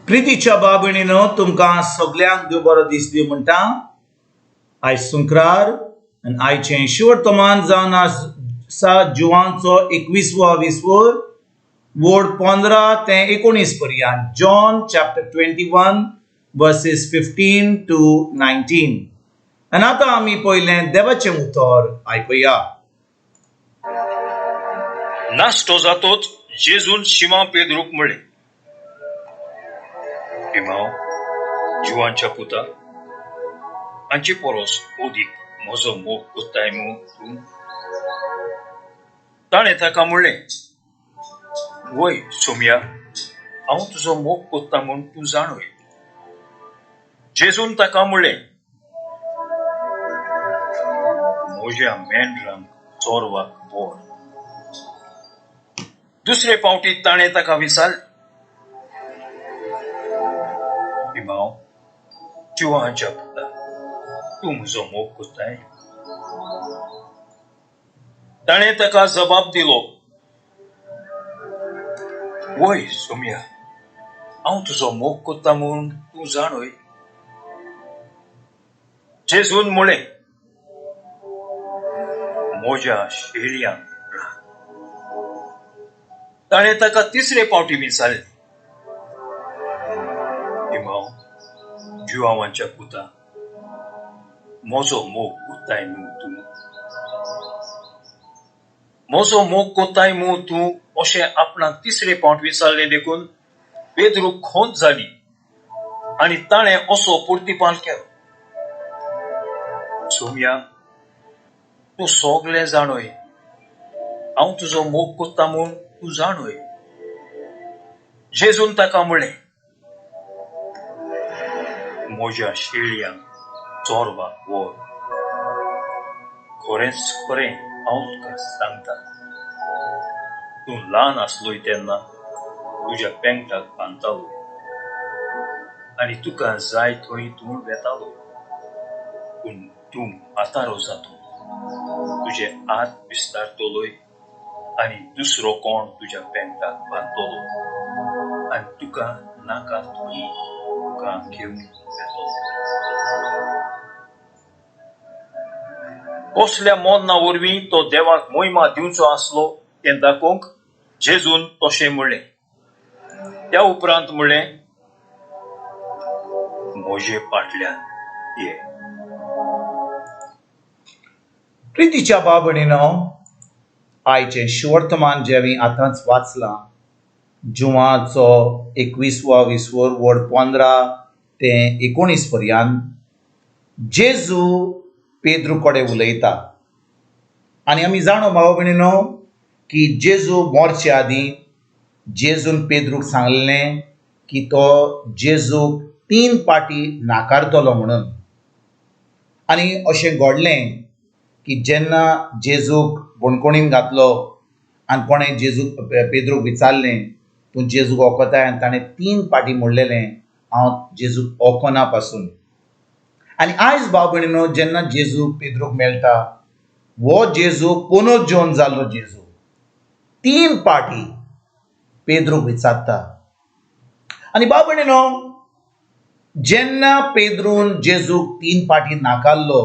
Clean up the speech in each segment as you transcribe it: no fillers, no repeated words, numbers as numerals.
प्रितीच्या भाव भयणीनो, तुमकां सगल्यांक देव बरो दीस दिवं म्हणटा. आयज सुंक्रार आनी आयचें शिवर्तमान जावन आसा जुवांचो एकवीसवो विसवोर वोड 15 ते 19 पर्यंत. John chapter 21 verses 15 to 19. आनी आतां आमी पयलें देवाचें उतर आयकुया. नाश्तो जातोच जेजून शिमा पेद्रूक म्हळें, शिमांव, जिवांच्या पुता, हांचे परस अदीक म्हजो मोग कोत्ताय मू तूं? ताणें ताका म्हणलें, वय सोमया, हांव तुजो मोग कोत्ता म्हूण तूं जाणय. जेजून ताका म्हणलें, म्हज्या मेंढरांक चोरवाक व्हर. दुसरे पावटी ताणें ताका विचारलें, शिमांव, जिवांच्या पुता, तूं म्हजो मोग कोत्ताय? ताणें ताका जबाब दिलो, वय सोमया, हांव तुजो मोग कोत्ता म्हूण तूं जाणय. जेजून म्हळें, म्हज्या शेळयांक राख. ताणें ताका तिसरे पावटी विचारलें, शिमांव, जुवांवांच्या पुता, म्हजो मोग कोत्ताय न्हू तूं? म्हजो मोग कोत्ताय मू तूं अशें आपणाक तिसरे पावट विचारलें देखून पेद्रूक खंत जाली आनी ताणें असो प्रतिपाल केलो, सोमया, तूं सगलें जाणय, हांव तुजो मोग कोत्ता म्हूण तूं जाणय. जेजून ताका म्हणलें, म्हज्या शेळयांक चोरवाक व्हर. खरेंच खरें हांव तुका सांगता, तूं ल्हान आसलोय तेन्ना तुज्या पेंगटाक बांदतालो आनी तुका जाय थंय तूं वेतालो, पूण तूं म्हातारो जातो, तुजे हात विस्तारतलोय आनी दुसरो कोण तुज्या पेंगटाक बांदतलो आनी तुका नाका थंय तुका घेवन वेतलो. कसल्या मोन्ना वरवीं तो देवाक मोहिमा दिवचो आसलो तें दाखोवंक जेजून तशें म्हणलें. त्या उपरांत म्हणलें, म्हजे फाटल्यान ये. प्रितीच्या भाव भयणीनो, आयचें शिवर्तमान जें हांवें आतांच वाचलां, जुवाचो एकवीसवो विसवोर वड 15 ते 19 पर्यंत, जेजू पेद्रू कडेन उलयता. आनी आमी जाणो भाव भयणीनो की जेजू मरचे आदीं जेजून पेद्रूक सांगलें की तो जेजूक 3 पाटी नाकारतलो म्हणून. आनी अशें घडलें की जेन्ना जेजूक बणकोणीन घातलो आनी कोणें जेजूक पेद्रूक विचारलें, तूं जेजूक वखताय? आनी ताणें 3 पाटी म्हणलेलें, हांव जेजूक वखना पासून. आनी आयज भाव भयणीनो, जेन्ना जेजू पेद्रूक मेळटा, हो जेजू पुनर्जीवन जाल्लो जेजू 3 पाटी पेद्रूक विचारता. आनी भाव भयणीनो, जेन्ना पेद्रून जेजूक 3 पाटी नाकारलो,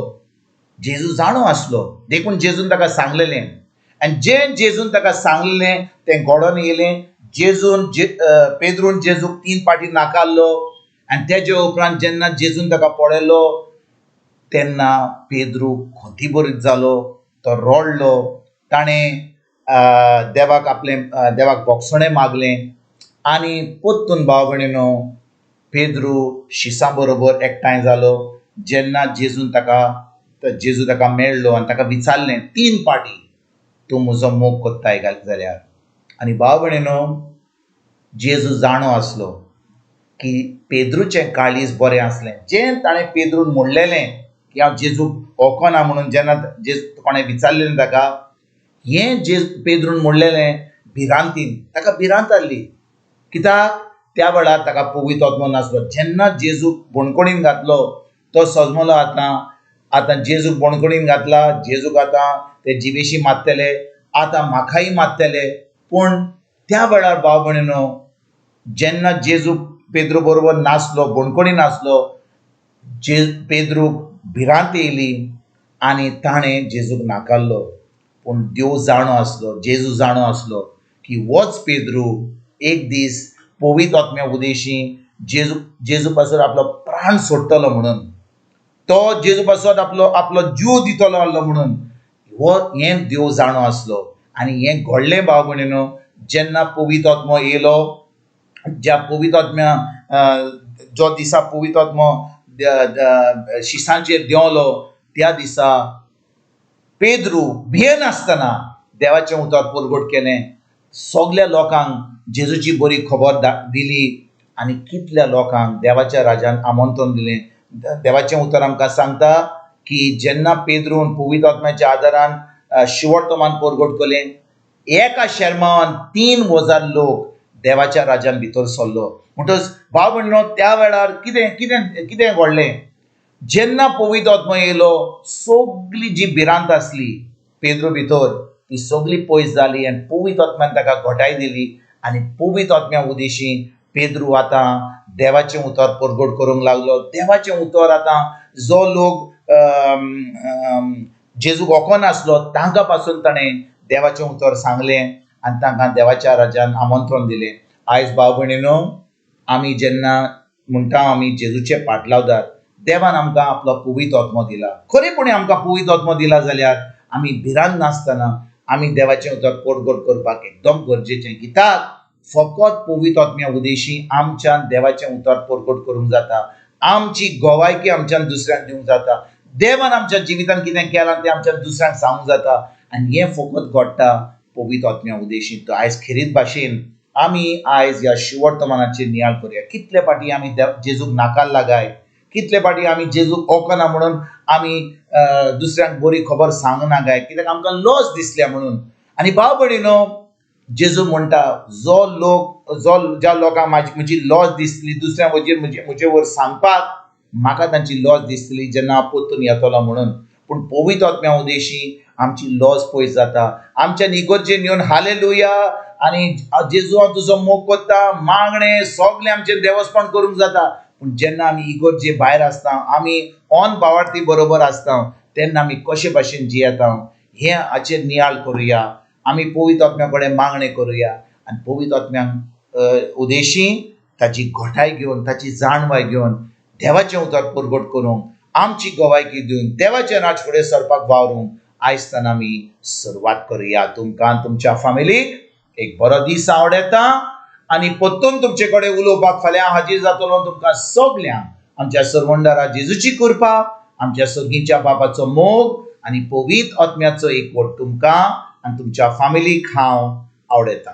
जेजू जाणो आसलो देखून जेजून ताका सांगलेलें. आनी जें जेजून ताका सांगलेलें तें घडोवन येयलें. जेजून पेद्रून जेजूक 3 पाटी नाकारलो आनी तेजे उपरांत जेन्ना जेजून ताका पळयलो तेन्ना पेद्रू खंतीभरीत जालो, तो रडलो. ताणें देवाक आपलें देवाक बोगसणें मागलें. आनी परतून भाव भयणीनो, पेद्रू शिसां बरोबर एकठांय जालो. जेन्ना जेजून ताका जेजू ताका मेळ्ळो आनी ताका विचारलें 3 पाटी, तूं म्हजो मोग कोत्ताय जाल्यार. आनी भाव भयणीनो, जेजू जाणो आसलो की पेद्रूचें काळीज बरें आसलें. जें ताणें पेद्रून म्हणलेलें की हांव जेजूक वखना म्हणून, जेन्ना जेजू कोणें विचारलेलें ताका, हें जे पेद्रून म्हणलेलें भिरांतीन, ताका भिरांत आसली कित्याक त्या वेळार ताका पवित्र आत्मो नासलो. जेन्ना जेजूक बणकोणीन घातलो तो सजमलो, आतां आतां जेजूक बणकोणीन घातला, जेजूक आतां ते जिवेशी मारतले, आतां म्हाकाय मारतले. पूण त्या वेळार भाव भयणीनो, जेन्ना जेजू पेद्रू बरोबर नासलो, बणकोणी नासलो, जे पेद्रूक भिरांत येयली आनी ताणें जेजूक नाकारलो. पूण देव जाणो आसलो, जेजू जाणो आसलो की वच पेद्रू एक दीस पवित्र आत्म्या उदेशी जेजू जेजू पासत आपलो प्राण सोडटलो म्हणून, तो जेजू पासत आपलो आपलो जीव दितलो आहलो म्हणून हो हें देव जाणो आसलो. आनी हें घडलें भाव भयणीनो, जेन्ना पवित्र आत्मो येयलो, ज्या पवित्र आत्म्या जो दिसा पवित्र आत्मो शिसांचेर देंवलो त्या दिसा पेद्रू भियेनासतना देवाचें उतर परगट केलें, सगल्या लोकांक जेजूची बरी खबर दिली आनी कितल्या लोकांक देवाच्या राजान आमंत्रण दिलें. देवाचें उतर आमकां सांगता की जेन्ना पेद्रून पवित्र आत्म्याच्या आदारान शिवर्तमान परगट केलें, एका शेर्मांवान 3000 लोक देवाच्या राजान भितर सरलो. म्हणटच भाव भयणीनो, त्या वेळार कितें कितें कितें घडलें, जेन्ना पवित्र आत्मो येयलो सगली जी भिरांत आसली पेद्रू भितर ती सगली पयस जाली आनी पवित्र आत्म्यान ताका घटाय दिली. आनी पवित्र आत्म्या उदेशी पेद्रू आतां देवाचें उतर परगट करूंक लागलो. देवाचें उतर आतां जो लोक जेजूक वखनासलो तांकां पासून ताणें देवाचें उतर सांगलें आनी तांकां देवाच्या राजान आमंत्रण दिलें. आयज भाव भयणीनो, आमी जेन्ना म्हणटा आमी जेजूचे पाटलावदार, देवान आमकां आपलो पवित्र आत्मो दिला. खरेपणी आमकां पवित्र आत्मो दिला जाल्यार आमी भिरांत नासतना आमी देवाचें उतर परगट करपाक एकदम गरजेचें. कित्याक फकत पवित्र आत्म्या उदेशी आमच्यान देवाचें उतर परगट करूंक जाता, आमची गवायकी आमच्यान दुसऱ्यांक दिवंक जाता, देवान आमच्या जिवितान कितें केलां तें आमच्यान दुसऱ्यांक सांगूंक जाता. आनी हें फकत घडटा पवित्र आत्म्या उदेशी. तर आयज खेरीत भाशेन आमी आयज ह्या शिवर्तमानाचेर नियाळ करुया. कितले फावटी आमी जेजूक नाकारला काय, कितले फावटी आमी जेजूक वखना म्हणून आमी दुसऱ्यांक बरी खबर सांगना काय, कित्याक आमकां लॉस दिसल्या म्हणून. आनी भाव भयणीनो, जेजू म्हणटा जो लोक जो ज्या लोकांक म्हजी लॉस दिसली दुसऱ्या वजेर म्हजे वयर सांगपाक, म्हाका तांची लॉस दिसली जेन्ना हांव परतून येतलो म्हणून. पूण पवित्र आत्म्या उदेशी आमची लॉस पयस जाता. आमच्या इगर्जेन येवन हालेलुया आनी जेजू हांव तुजो मोग करता मागणें सगळें आमचें देवस्पण करूंक जाता. पूण जेन्ना आमी इगर्जे भायर आसता, आमी ऑन भावार्थी बरोबर आसता, तेन्ना आमी कशे भाशेन जियेता हें हाचेर नियाळ करुया. आमी पवित्र आत्म्या कडेन मागणें करुया आनी पवित्र आत्म्यांक उदेशी ताची घटाय घेवन, ताची जाणवाय घेवन देवाचें उतर परगट करूंक, आमची गवायकी दिवन देवाचें राज फुडें सरपाक वावरूंक आयजताना आमी सुरवात करुया. तुमकां तुमच्या फामिलीक एक बरो दीस आवडटा आनी परतून तुमचे कडेन उलोवपाक फाल्यां हाजीर जातलो. तुमकां सगल्यांक आमच्या सरवंडारा जेजूची कृपा, आमच्या सर्गीच्या बापाचो मोग आनी पवित्र आत्म्याचो एकवट तुमकां आनी तुमच्या फामिलीक हांव आवडटा.